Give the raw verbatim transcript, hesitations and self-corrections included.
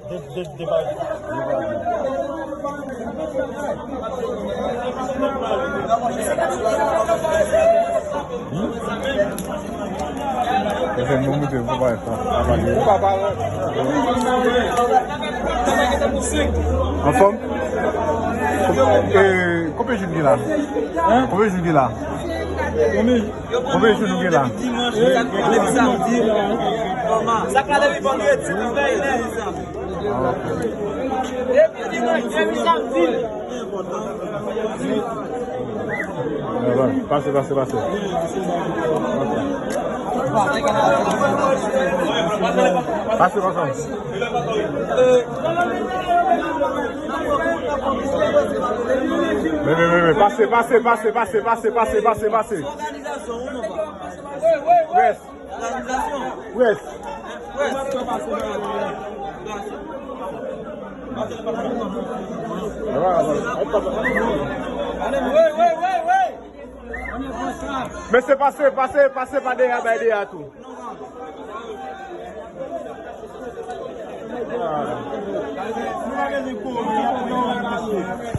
De, de, de bagay. Ese nou moute pou pa pa pale. Anfòm? E, konbyen jou n gen la? Konbyen jou n gen la? Konbyen jou nou gen la? Sa ka depi vandredi, nou fè lè. Pase, pase, pase. Pase, pase. Men, men, men, men. Pase, pase, pase. Yes. Yes. Mesye, pase, pase, pase pa dèyè, bay dèyè tou.